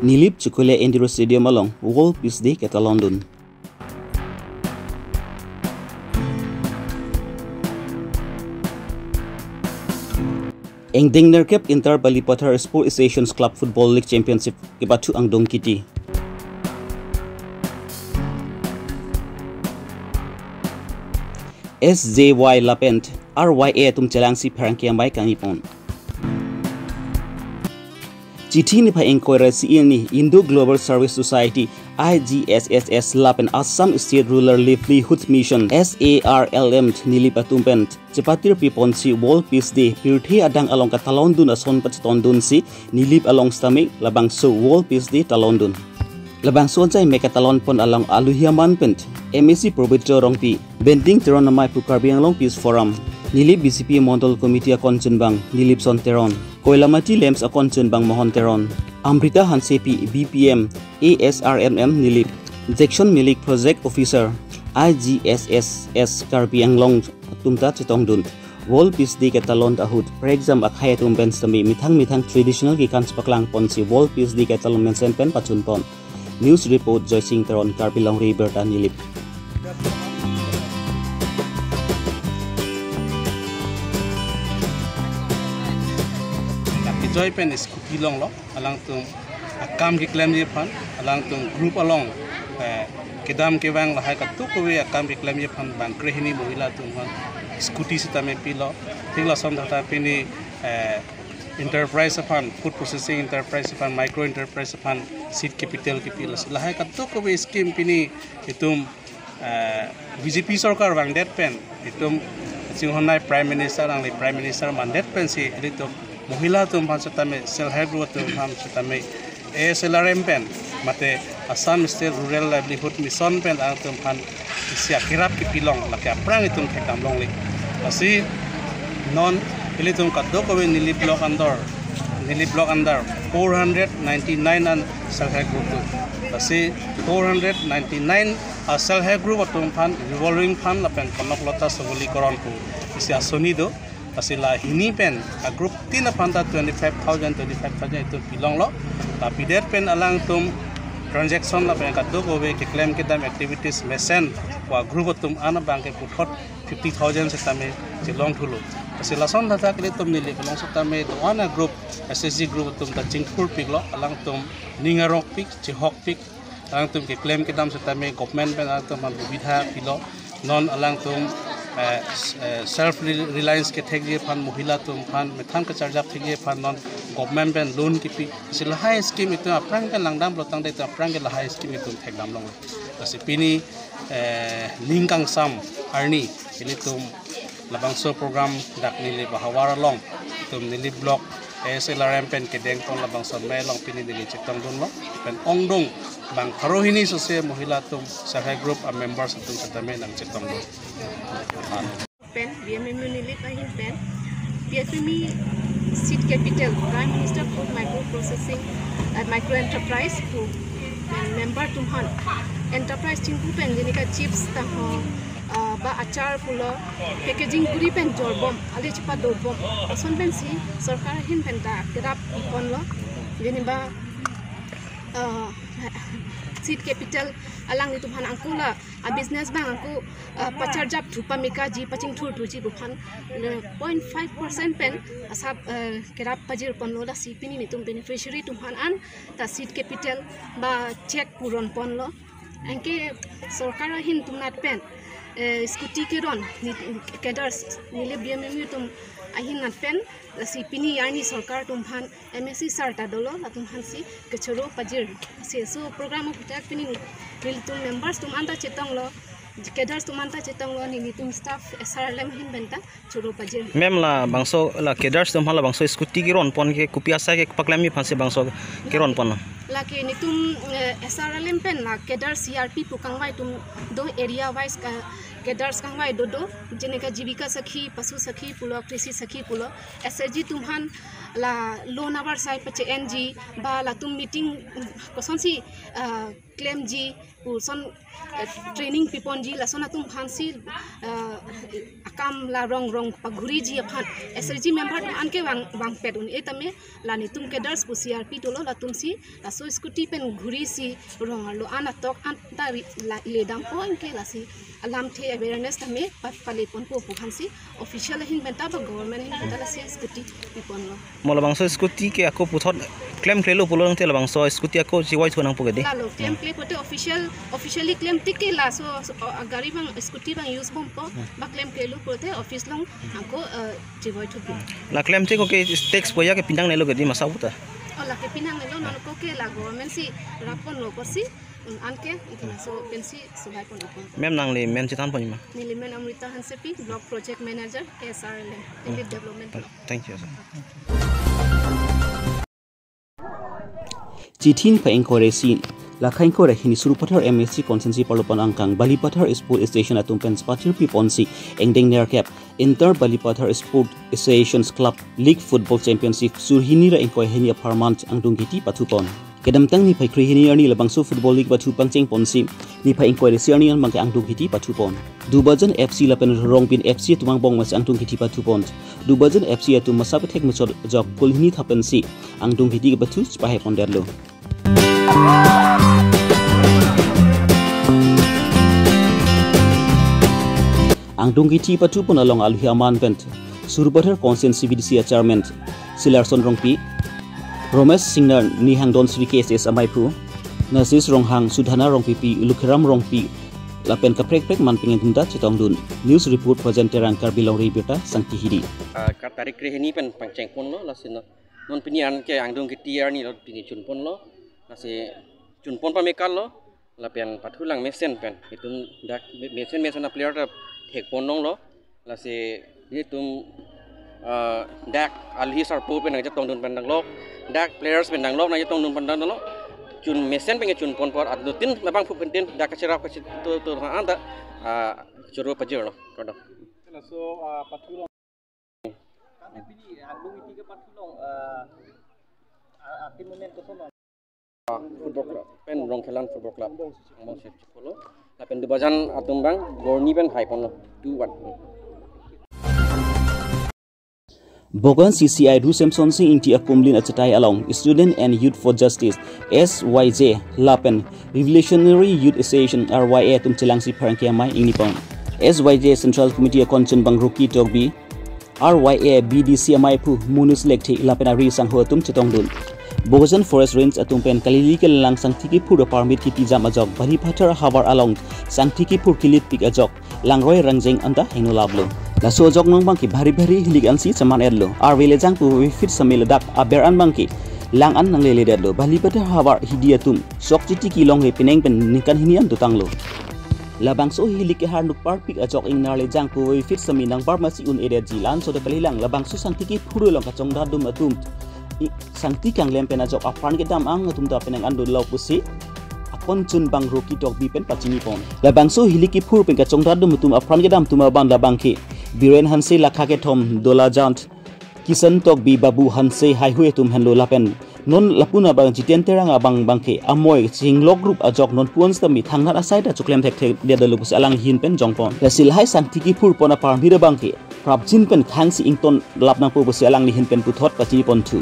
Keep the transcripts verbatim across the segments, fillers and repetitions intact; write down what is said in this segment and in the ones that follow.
Nilip Chukule Indoor Stadium along World Peace Day ketalondun. Ingdeng nerkep Inter Balipathar Sport Associations Club Football League Championship kepathu angdung kiti. S J Y lapen R Y A atum chelangsi pherangke amei kangipon. Chithi niphai ingkoi ra isi arni Indo Global Service Society, I G S S S lapen Assam State Rural Livelihood Mission, S A R L M Nilip atum pen chepatir piponsi World Peace Day pirthe adang along ketalondun ason pachetondunsi Nilip along stamik labangso World Peace Day talondun. Labangso ajai me ketalonpon along aluhi aman pen M A C Pabitra Rongpi, Bending Teron amei pu Karbi Anglong Peace Forum, Nilip B J P Mondol Committee akon chunbang Nilip Son Teron, Koilamati LAMPS akon chunbang Mohon Teron, Amrita Hansepi, B P M, A S R M M Nilip, Jackson Milik, Project Officer, I G S S S Karbi Anglong atum ta chetongdun. World Peace Day ketalon ahut prekjam akhei atum pen sitame methang methang traditional kekans paklangponsi World Peace Day ketalon mesen pen pachunpon. News report, Joysing Teron, Karbi Longri Abirta, Nilip. Kejoi pen scooty longlo, alangtum akam keklemji aphan, alangtum group along, eh, kedam kevang lahai kadokave akam keklemji aphan bang krehini mohila atum aphan scooty sitame pilo. Thik lason thata pini, eh, enterprise aphan, food processing enterprise aphan, micro enterprise aphan seed capital kepilo. Lahai kadokave scheme pini itum, eh, B J P sorkar vangdet pen itum chinghonnei Prime Minister, alangli Prime Minister mandet pensi ilitum mohila atum aphan sitame, self help group atum aphan sitame, A S L R M pen mate Assam State Rural Livelihood Mission pen alangtum aphan isi akerap kepilong, lake aphrang itum thekdam longle. Lasi non ilitum kadokave Nilip block under, Nilip block under four hundred ninety-nine an self help group do. Lasi four hundred ninety-nine a self help group atum aphan revolving fund lapen Konok Lota Sabali Karan pu isi asoni do. Lasi la hini pen a group tin aphan ta twenty-five thousand, twenty-five thousand itum pilonglo. La pidet pen alangtum transaction lapen kadokave keklem kedam activities mesen pu a group atum an abang ke puthot fifty thousand sitame chelong thulo. Lasi lason thata ilitum Nilip along sitame do-an a group, S H G group atum ta chingthurpiklo, alangtum ning arokpik, chehokpik, alangtum keklem kedam sitame government pen alangtum aphan subidha pilo. Non alangtum, eh, s-, eh, self re-, reliance kethekji aphan, mohila atum aphan methang kacharjap thekji aphan non government pen loan kipi. Lasi lahai scheme itum aphrang pen langdamlo tangte itum aphrang ke lahai scheme itum thekdam long. Lasi pini, eh, ning kangsam arni ilitum labangso program dak Nilip ahavar along itum Nilip block A S L R M pen kedengpon labangso amei along pini neli chetongdunlo. Pen ongdung bang pharo hini sose mohila atum self help group a members atum sitame nangchetongdun. Pen B M M U Nilip ahin pen P F M E seed capital, Prime Minister Food Micro Processing, eh, Micro Enterprise pu, eh, member atum aphan enterprise chingpu pen jenika chips ta ho, ah, ba achar pulo, packaging kuri pen jorbom, ale chepadorbom, ason pensi sorkar ahin pen ta kerap ponlo. Jeniba, ah, seed capital alanglitum aphan angkula a business abang angku, ah, pacharjap thu, pamekaji, pachingthur thuji pu aphan, eh, point five percent pen asap, eh, kerap pajirponlo. Lasi pini nelitum beneficiary atum aphan an ta seed capital ba cheque puronponlo. Anke sorkar ahin atum nat pen, eh, scooty keron ni, cadres Nilip B M M U atum ahin nat pen, lasi pini arni sorkar atum aphan M A C sir ta dolo, latum aphansi kechoro pajir. Lasi laso program aputhak pini nelitum members atum anta chetonglo, cadres atum anta chetonglo, nelitum staff S R L M ahin pen ta choro pajir. Ma'am, labangso la cadres atum aphan labangso scooty keronpon ke kopi asai kepaklemji aphansi bangso keronpon? Lake nelitum, eh, S R L M pen la cadres C R P pu kangvai atum do, area wise ka cadres kangvai do do, jenika Jibika Sakhi, Pasu Sakhi pulo, Krishi Sakhi pulo, S H G atum aphan la loan avarsai pache-enji, ba latum meeting, mm, kosonsi, ah, klemji, koson, eh, training piponji, lason atum aphansi, ah, akam la rong rong paghuriji aphan S H G member atum anke vang vangpet un-e tame la netum cadres pu C R P dolo, latumsi laso scooty pen ghurisi rong arlo an atok anta ri- la- ledampo, anke lasi alamthe awareness tame pa- paleponpo pu aphansi official ahin penta ba government ahin penta lasi scooty piponlo. Mo labangso scooty ke ako puthot klemklelo pulo tangte labangso scooty ako chivoithu nangpo ke dei. Lalo, klemkle pote official, officially klem tik ke laso, so, o, gari abang, scooty abang use bompo, Hmm. ba klemklelo pote office along ako, eh, chivoithupo. La klem tik ko ke tax poisa ke pinangnelo ke dei masa puta. O, lake pinangnelo, non ko ke la government si rapponlo kosi, un anke, ikan so pensi subai pon ako. Ma'am nangli men chethanpon ma? Neli men Amrita Hansepi, Block Project Manager, K S R L M, Elite Development Block. Thank you, sir. Chithi niphai ingkoi ra isi, lakha ingkoi ra hini Sarupathar M A C constituency arlo pen angkang Balipathar Sport Station atum pen pathirpiponsi angdeng nerkep Inter Balipathar Sport Associations Club League Football Championship sur hini ra ingkoi hini apharman angdung kiti pathupon. Kedamtang niphai krehini arni labangso football league pathu pangchengponsi niphai ingkoi ra isi arni an abangke angdung kiti pathupon. Dubajan F C lapen Rongbin F C atum angbong masi angdung kiti pathupon. Dubajan F C atum masa pethek mechot ajok goal hini thap pensi angdung kiti kepathu chepahaipondetlo. Angdung kiti pathupon along aluhi aman pen Sarupathar constituency V D C a chairman Silarson Rongpi, Romesh Singnar, Nihang Donsri K S S amaiphu, Narsis Ronghang, Sudhana Rongpipi, Lukhiram Rongpi, lapen kaprek kaprek man pengen atum ta chetongdun. News report Prajen Terang, Karbi Longri Abirta, Sangti Hills. Ah, ka tarik krehini pen pangchengponlo, lasi non, non pini anke angdung kiti arni lo pini chunponlo, lasi chunpon pamekal lo, lapen pathulang mesen pen, itum dak mesen mesen a player ta thekpon longlo, lasi itum, ah, dak aluhi sarpo pen nangchetongdun pen danglok, dak players pen danglok nangchetongdun pen danglok, chun mesen pen chunponpo, anuttin labangphu pen tin dak kacherap kachitu tu ha anta, ah, choro pajirlo, kardom. Laso, ah, pathu long. Kami pini angdung kiti kepathu long, ah, ah, atim momen koson long. Football club, pen Rongkhelan Football Club, angbong si chipolo. Lapen Dubajan atum abang goal hini pen haiponlo, two one. Bokan C C I Ru Semson Sing Ingti akumlin achetai along Student and Youth for Justice, S Y J, lapen Revolutionary Youth Association, R Y A, atum chelangsi pherangke amei ingnipon. S Y J Central Committee akon chunbang Rocky Tokbi, R Y A B D C amaiphu Munus Lekthe lapen ari sangho atum chetongdun. Bokajan Forest Range atum pen kalili kelelang sangti kiphur permit kipijam ajok Balipathar havar along sangti kiphur kilitpik ajok langroi rangjeng anta hingno laplo. Laso ajok nang abangke bhari bhari hilik ansi cheman-etlo. Arve lejang pu vefit sami ladak aber an abangke lang an nangleledetlo. Balipathar havar hidi atum sok chiti kelong he penang pen ningkan hini an dotanglo. Labangso hilik kehar nukparpik ajok ingnar lejang pu vefit sami nangbar masi un-edetji, la-an so ta kalilang, labangso sangti kiphur along kachongdatdun atum, i, sangti kanglem pen ajok apran kedam ang atum ta penang an dunlo pusi akon chunbang Rocky Tokbi pen pachinipon. Labangso hilik kiphur pen kachongdatdun atum apran kedam atum abang labangke Biren Hanse, lakha kethom, Dolajat Kisan Tokbi, Babu Hanse, haihui atum henlo lapen non lapu-an abang Jiten Terang abang abangke amoi chinglok group ajok non pu-an sitame thangnat asai ta choklem thekthedetlo pusi alangli ahin pen jongpon. Lasi lahai sangti kiphurpon a-permit abangke prapjin pen khangsi ingtonlap nangpo pusi alangli ahin pen puthot pachiniponthu.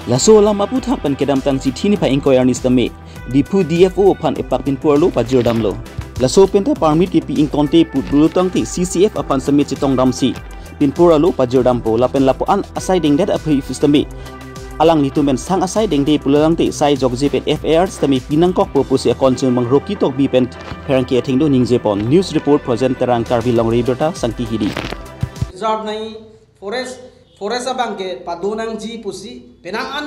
Laso alam aphuthak pen kedamtang chithi niphai ingkoi arni sitame Diphu D F O aphan epak pinpur arlo pajirdamlo. Laso penta permit kipi ingtonte pu pulo tangte C C F aphan sitame chetongdamsi pinpur arlo pajirdampo, lapen lapu-an asai dengdet aphi sitame alanglitum pen sang asai dengde pulo tangte sai jokje pen F I R sitame pinangkokpo pusi akon chunbang Rocky Tokbi pen pherangke athengno ningjepon. News report Prajen Terang, Karbi Longri Abirta, Sangti Hills. Reserve nai forest, forest abangke padonangji pusi penang an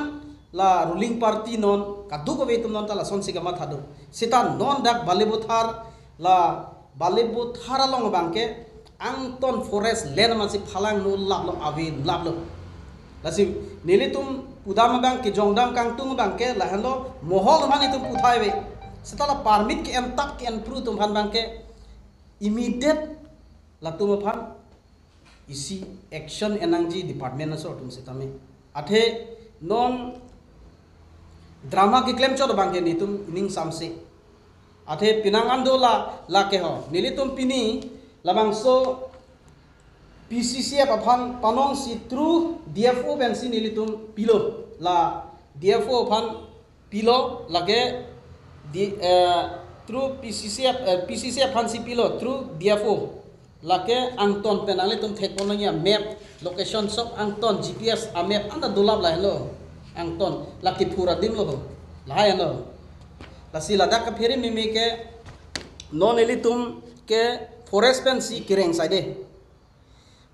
la ruling party non kadokave atum non ta lasonsi kamathado. Seta non dak Balipathar, la Balipathar along abangke angton forest land masi phalang no laplo, ave laplo. Lasi nelitum pudam abangke, jongdam kangtung abangke lahenlo, mohol man itum puthai ave. Seta la permit ke-entap ke-enpru atum aphan abangke immediate latum aphan isi action en nangji department aso atum sitame. Athe non drama keklem chot abangke nelitum ining samse. Athe penang an do la, lake ho. Nelitum pini labangso P C C F aphan panong si through D F O pensi nelitum pilo. La D F O aphan pilo lake di, eh, through P C C F, eh, P C C F aphan si pilo through D F O. Lake angton pen nanglitum thekpon nangji a-map, location sok angton, G P S a-map anta dolap lahenlo. Angton, la kiphur adim lo ho. Lahai lo. Lasi ladak kaphere meme ke non ilitum ke forest pensi kereng saide.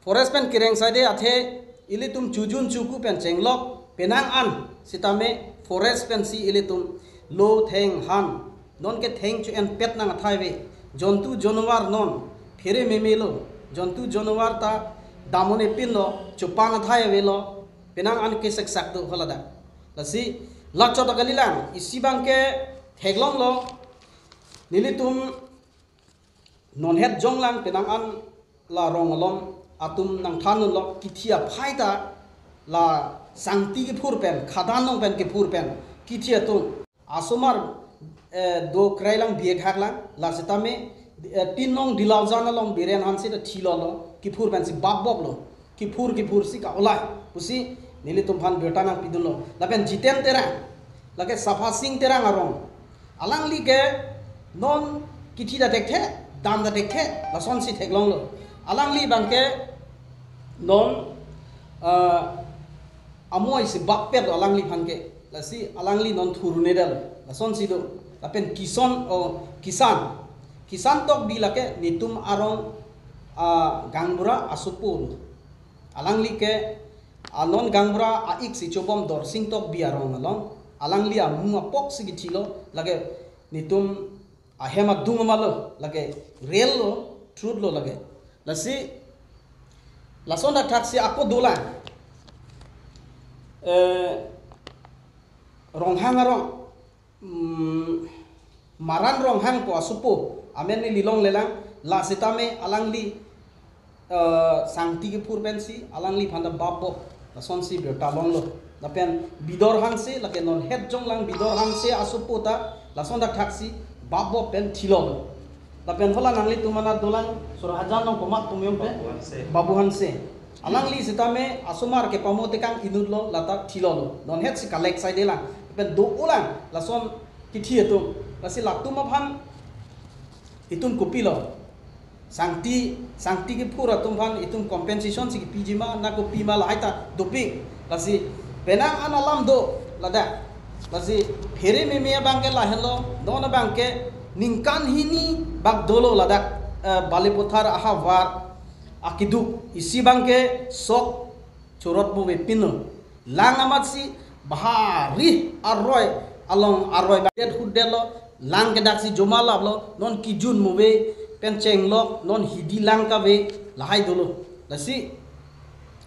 Forest pen kereng saide athe ilitum chojun choku pen chenglok penang an sitame forest pensi ilitum lo theng han. Non ke theng cho-enpet nang athai ave. Jontu jonwar non phere meme lo. Jontu jonwar ta damon epin lo, chopang athai avelo. Penang an ke seksak do ho ladak. Lasi lachot akalilang isi abangke theklonglo. Nelitum non het jonglang penang an la rong along atum nangthan lo kithi aphai ta la sangti kephur pen, khadan along pen kephur pen kithi atum. Asomar, eh, do krailang biek haklang, la sitame, eh, Tin Nong Dilaujan along Biren Hanse ta thilolo, kephur pensi bap bop lo, kephur kephur si ka-olai pusi nelitum aphan birta nangpidunlo. Lapen Jiten Terang, lake Sapha Sing Terang arong. Alangli ke non kithi ta thekthe, dam ta thekthe, lasonsi theklonglo. Alangli abangke non, ah, amoi si bap pet lo alangliphan ke. Lasi alangli non thurune dal. Lasonsi do. Lapen Kison, o, Kisan. Kisan Tokbi lake netum arong, ah, gaonbura asopo lo. Alangli ke, ah, non gaonbura a-ik si chobom Dorsing Tokbi arong along. Alangli amu apok si kithilo, lake netum ahem adung amalo, lake real lo, truth lo lake. Lasi, lason dak thaksi ako dolang. Eh, Ronghang arong, mm, Maran Ronghang ko asopo, amen neli longlelang, la sitame alangli, eh, sangti kephur pensi alangliphan ta bap bop, lasonsi birta longlo. Lapen Bidor Hanse, lake non het jonglang Bidor Hanse asopo ta, lason dak thaksi bap bop pen thilolo. Lapen hala nanglitum anat dolang, Sora Hajan along komat tumyong pen? Babu Hanse. Babu Hanse. Alangli sitame asomar kepamo tekang inutlo, lata thilolo. Non het si kalek saidelang. Lapen do-olang, lason kithi atum. Lasi latum aphan itum kopilo. Sangti, sangti kephur atum aphan itum compensation si kipiji ma, na kopima lahai ta dopik. Lasi penang an alam do ladak. Lasi phere meme abangke lahenlo, non abangke ningkan hini bak dolo ladak, eh, Balipathar ahavar akeduk isi abangke sok chorot bove pinlo. Lang amatsi bahari aroi along aroi badet hudetlo, lang kedaksi joma laplo, non kijun move pen chenglok, non hidi lang kave, lahai dolo. Lasi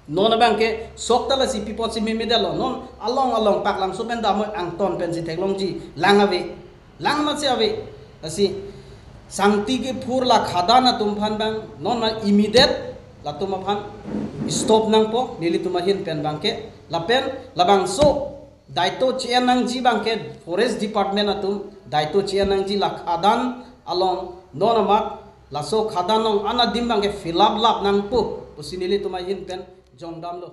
non abangke sok ta lasi pi apotsi memedetlo, non along along Paklangso pen damoi angton pensi theklongji lang ave. Lang amatsi ave. Lasi sangti kephur la khadan atum aphan abang non ma immediate latum aphan stop nangpo, nelitum ahin pen abangke. Lapen labangso daito chi-en nangji abangke Forest Department atum daito chi-en nangji, la khadan along non amat laso khadan along an adim abangke fill up lap nangpo pusi nelitum ahin pen jongdamlo.